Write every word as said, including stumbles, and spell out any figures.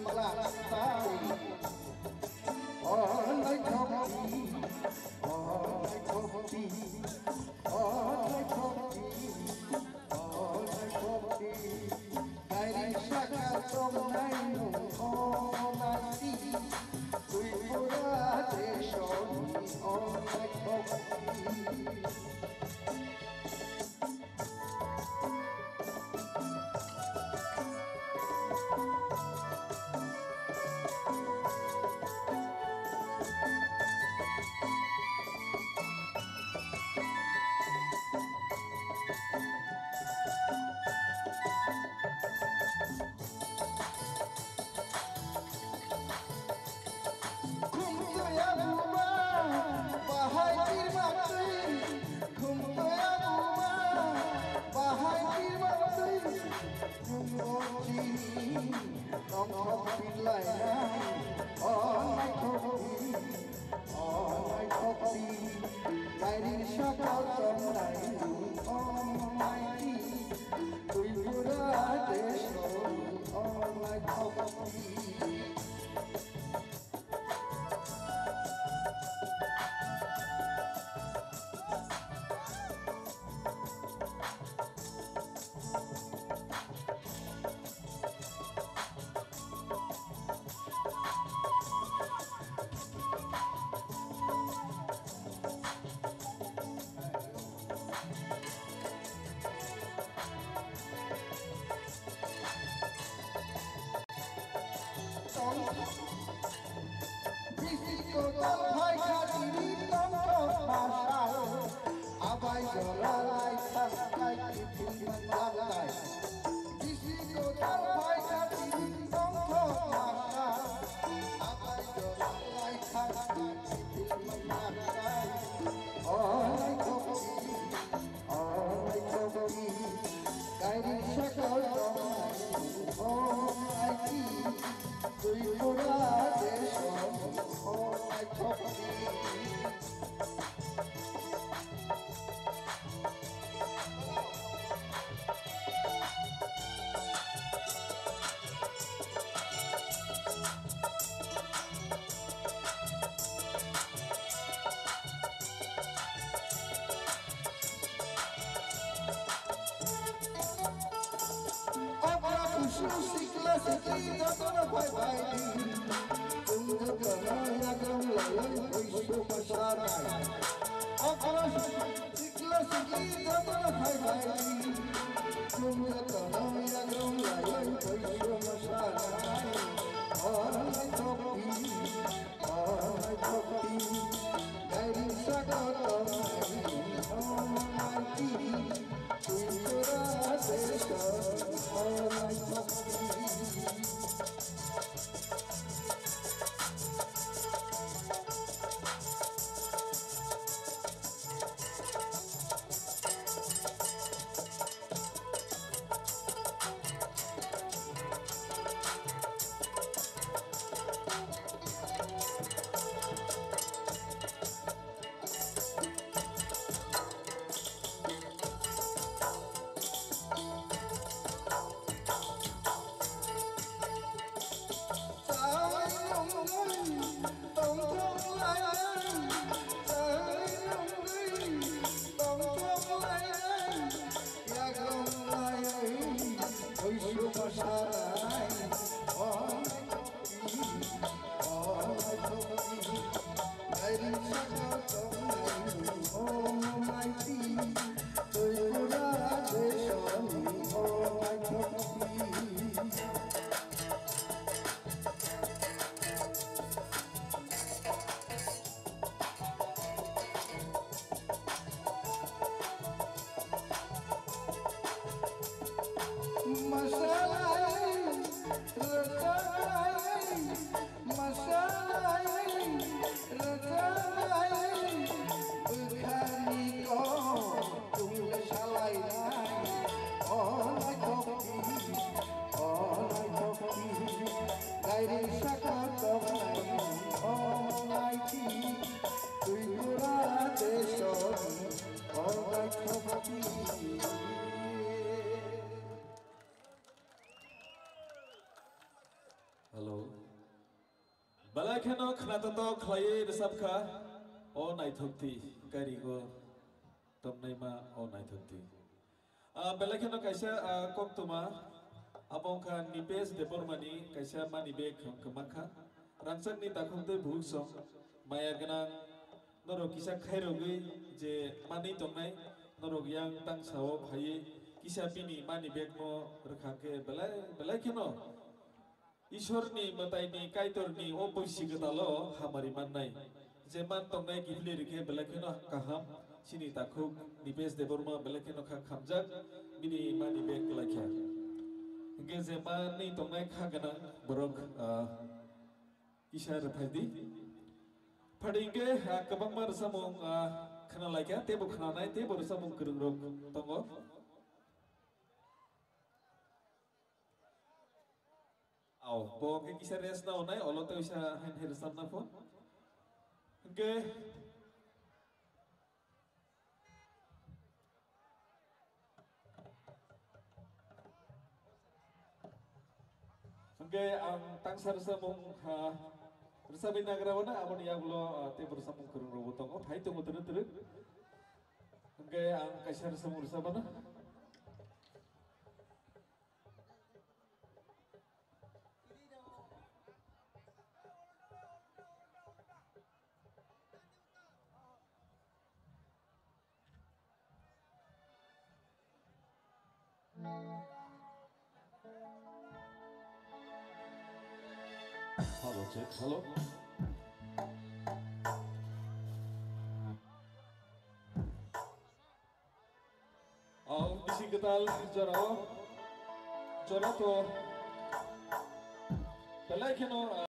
Malak tai. O naithok di, o naithok di, o naithok di, o naithok di. Kairing saka tongnai nung o naiti, Tripura desoni o naithok di. Khumtoya buma bahai tirma twi, khumtoya buma bahai tirma twi, khumbo chini tongthok pinlainai, o naithok di, o naithok di, kairing saka tongnai, o naiti, Tripura desh, o naithok di. Bisi kwtal phai kha tini tongthok masal. Abai jora lai thang kai kiphil manlak lai. Bisi kwtal phai kha tini tongthok masal. Abai jora lai thang kai kiphil manlak lai. O lai thok di. O naithokdi, kairing saka tongnai, o naiti, Tripura desh, o naithokdi. Okra kusuk sikla sikli jotono phai phai di. Chwng jotono yagram laiwi buisu mwsanai. Okra sikla sikli jotono phai phai di. Chwng jotono yagram laiwi buisu mwsanai. O naithokdi. O naithokdi, kairing saka tongnai, o naiti, Tripura desh, o naithokdi. Masalai, rwchapnai, masalai, rwchapnai, bwkhani kok tungwi salainai, o naithokdi, o naithokdi, kairing saka tongnai, o naiti, Tripura deshoni, o naithokdi. Hello. Belai kheno khnathok khlaiwi rwchapkha o naithokti, garigo tongnaima o naithokti. Ah, belai kheno kaisa, ah, koktwma, abo wngkha Nipesh Debbarmani kaisa money bag kwmakkha. Rangchakni takhuk tei bukhuk song maya gwnang norok kisa khairogwi je manwi tongnai, norok yang tangsao phaiwi kisa bini money bag no rwkha khe belai, belai kheno Ishorni mwtaini Kaitorni o poisi kwtalo hamari mannai. Je man tongnai kiphilwi rikhe belai kheno kaham, chini takhuk Nipesh Debbarma belai kheno kha khamjak, bini money bag kwlaikha. Hwnkhe je manwi tongnai kha gwnang borok, ah, kisa rwphaidi. Phadi hwnkhe, ah, kwbangma rwchapmung, ah, khwnalaikha, teibo khwnanai, teibo rwchapmung kwrwngrok tongo. Ao, bo hwnkhe kisa rest na onai, olo tei uisa hain hai rwchapna pho. Hwnkhe, hwnkhe ang tangsa rwchapmung, ha, rwchapwi nagra o na, aboni yagulo, ah, teibo rwchapmung kwrwng rokbo tongo, phai tongo twrwk twrwk. Hwnkhe ang kaisa rwchapmung rwchapmano. Hello, check, hello. Ang bising kwtal jorao, jora to belai kheno, ah,